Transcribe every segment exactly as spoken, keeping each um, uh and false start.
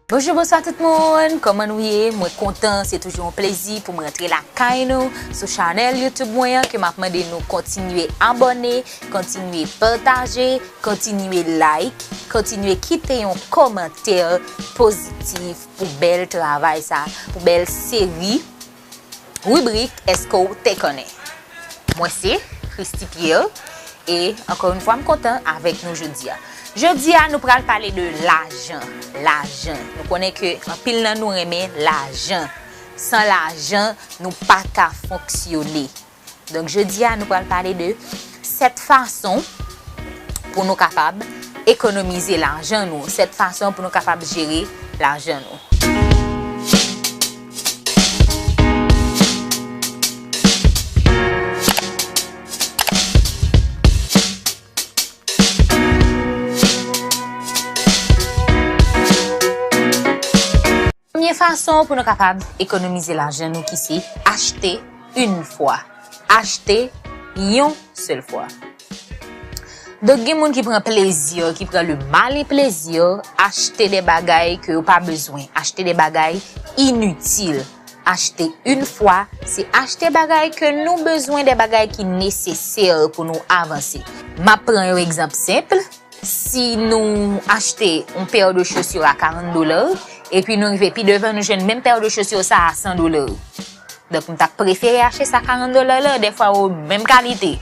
Bonjou, bonswa tout moun, kòman nou ye? Mwen kontan, se toujou yon plezi pou mwen rantre lakay nou sou chanèl YouTube mwen an, ke m ap mande nou kontinye abòne, kontinye pataje, kontinye like, kontinye kite yon kòmantè pozitif pou bèl travay sa, pou bèl seri ribrik Èske w te konnen? Mwen se Christy Pierre e ankò yon fwa m kontan avèk nou jodi a. Jodi a nou pral pale de lajan, lajan. Nou konnen ke anpil nan nou renmen lajan. San lajan, nou pa ka fonksyone. Donk jodi a nou pral pale de sèt fason pou nou kapab ekonomize lajan nou, sèt fason pou nou kapab jere lajan nou. Premye fason pou nou kapab ekonomize lajan nou ki se achte yon fwa. Achte yon sèl fwa. Donk gen moun ki pran plezi, ki pran le malin plezi, achte de bagay ke yo pa bezwen, achte de bagay initil. Achte yon fwa, se achte bagay ke nou bezwen, de bagay ki nesesè pou nou avanse. M ap pran yon egzanp senp. Si nou achte yon paire de chaussures a karant dola, epi nou rive pi devan, nou jwenn menm paire de chaussures sa a san dola. Donk, m t ap prefere achte sa karant dola la, dèfwa yo menm kalite.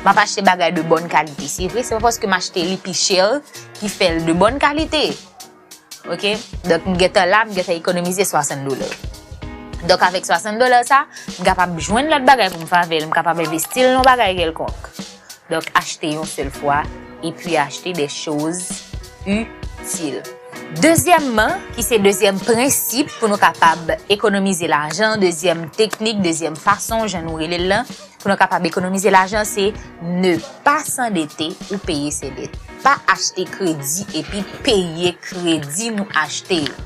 M ap achte bagay de bòn kalite. Se vre, se pa paske m achte li pi chè ki fè l de bòn kalite. Ok? Donk, m gentan la, m gentan ekonomize swasant dola. Donk, avèk swasant dola sa, m kapab jwenn lòt bagay pou m fè avè l, m kapab envesti l nan yon bagay kèlkonk. Donk, achte yon sèl fwa, epi achte de choz itil. Dezyèmman, ki se dezyèm prensip pou nou kapab ekonomize lajan, dezyèm teknik, dezyèm fason, jan nou rele l lan, pou nou kapab ekonomize lajan, se ne pas s'endetter ou payer ses dettes. Pa achte kredi epi peye kredi nou achte yo.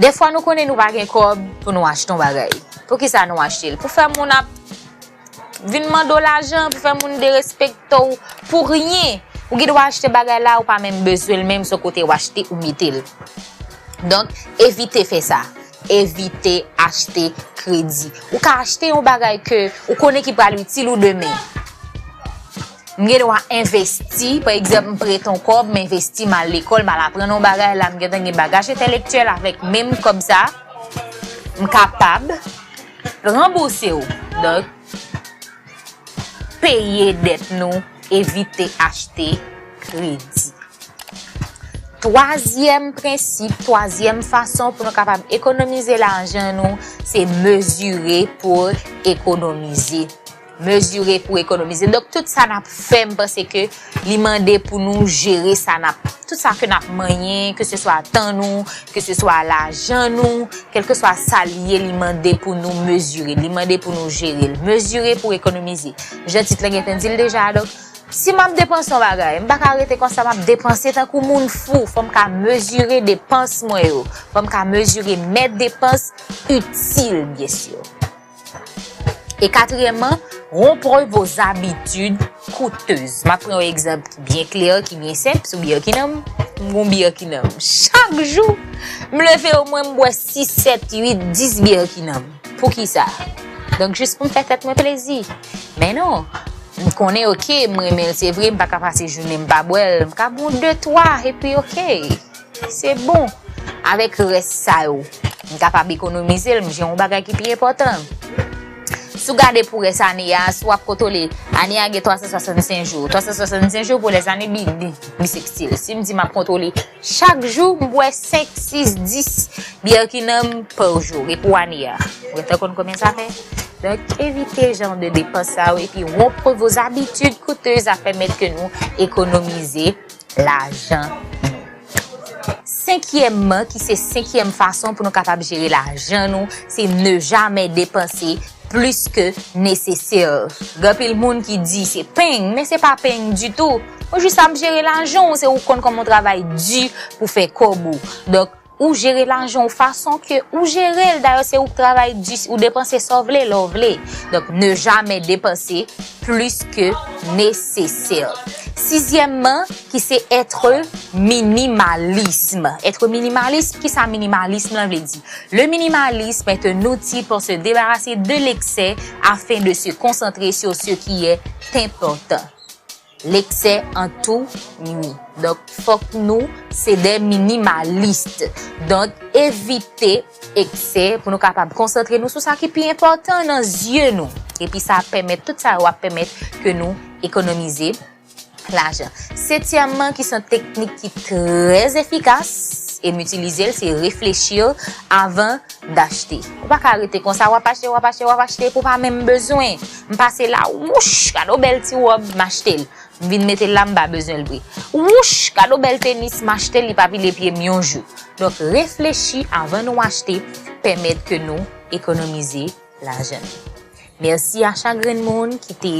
Dèfwa nou konnen nou pa gen kòb pou nou achte yon bagay. Poukisa nou achte l? Pou fè moun ap vin mande w lajan, pou fè moun derespekte w, pou ryen. Ou gen dwa achte bagay la, ou pa menm bezwen l menm, se yon kote w achte, ou mete l. Donk, evite fè sa. Evite achte kredi. Ou ka achte yon bagay ke ou konnen ki pral itil ou demen. M gen dwa envesti, pa egzanp, m prete yon kòb, m envesti, m al lekòl, m al aprann yon bagay la, m gentan gen bagaj entèlektyèl avèk menm kòb sa, m kapab ranbouse w. Donk, peye dèt nou, evite achte kredi. Twazyèm prensip, twazyèm fason pou nou kapab ekonomize lajan nou, se mezire pou ekonomize. Mezire pou ekonomize. Donk, tout sa n ap fè, m panse ke li mande pou nou jere sa n ap, tout sa ke n ap manyen, ke se swa tan nou, ke se swa lajan nou, kèlkeswa sa l ye, li mande pou nou mezire, li mande pou nou jere l. Mezire pou ekonomize. Jan tit lan gentan di l deja, donk, si m ap depanse yon bagay, m pa ka rete konsa, m ap depanse tankou moun fou. Fò m ka mezire depans mwen yo. Fò m ka mezire mes dépenses utiles, byen si. E katriyèmman, rompre vos habitudes coûteuses. M ap pran yon egzanp ki byen klè, ki byen senp, sou byè ki nan m. M gon byè ki nan m. Chak jou, m leve omwen m bwè sis, sèt, uit, dis byè ki nan m. Poukisa? Donk, jis pou m fè tèt mwen plezi. Men non, m konnen, oke, m renmen l, se vre, m pa ka pase jounen m pa bwè l. M ka bwè yon de, twa, epi oke. Se bon. Avèk rès sa yo, m kapab ekonomize l, m jere yon bagay ki pi enpòtan. Si w gade pou rès ane a, si w ap kontwole, ane a gen twa san swasannsenk jou. Twa san swasannsenk jou pou lèzane bi, bi, bisekstil. Si m di m ap kontwole chak jou, m bwè senk, sis, dis byè ki nan m pa jou. E pou ane a, ou gentan konn konbyen sa fè? Donk, evite jan de depans sa yo, epi rompre vos habitudes coûteuses ap pèmèt ke nou ekonomize lajan nou. Senkyèmman, ki se senkyèm fason pou nou kapab jere lajan nou, se ne jamais dépenser plus que nécessaire. Gen anpil moun ki di se peng, men se pa peng ditou. Ou jis ap jere lajan w, se ou konn kòman w travay di pou fè kòb ou. Donk, ou jere lajan w fason ke ou jere l. Dayè, se ou k travay di, ou depanse sa w vle, lè w vle. Donk, ne jamais dépenser plus que nécessaire. Sizyèmman, ki se être Minimalisme. Être minimaliste, kisa minimalisme lan vle di? Le minimalisme est un outil pour se débarrasser de l'excès afin de se concentrer sur ce qui est important. L'excès en tout nuit. Donk, fòk nou se de minimalist. Donk, evite eksè pou nou kapab konsantre nou sou sa ki pi enpòtan nan zye nou. Epi sa ap pèmèt, tout sa yo ap pèmèt ke nou ekonomize lajan. Setyèmman, ki se yon teknik ki trè efikas, e m itilize l, se reflechi avan d'acheter. Ou pa ka rete konsa, w ap achte, w ap achte, w ap achte, pou w pa menm bezwen. M pase la, wouch, gade yon bèl ti wòb, m achte l. M vin mete l la, m pa bezwen l vre. Wouch, gade yon bèl tenis, m achte l, li pa pile pye m yon jou. Donk, reflechi avan nou achte, pèmèt ke nou ekonomize lajan. Mèsi a chak grenn moun ki te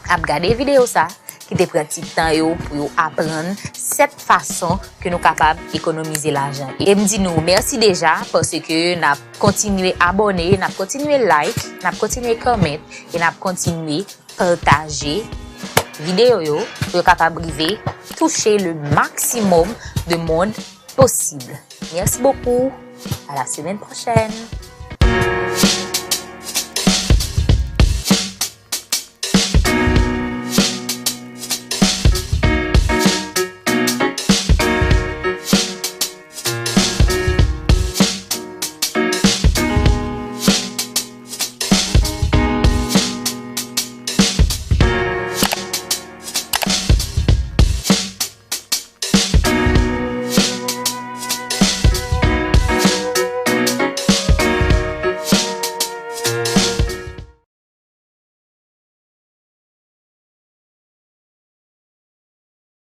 ap gade videyo sa, ki te pran ti tan yo pou yo aprann sèt fason ke nou kapab ekonomize lajan. E m di nou mèsi deja, paske n ap kontinye abòne, n ap kontinye like, n ap kontinye comment, e n ap kontinye pataje videyo yo pou yo kapab rive touche le maximum de monde possible. Merci beaucoup. À la semaine prochaine.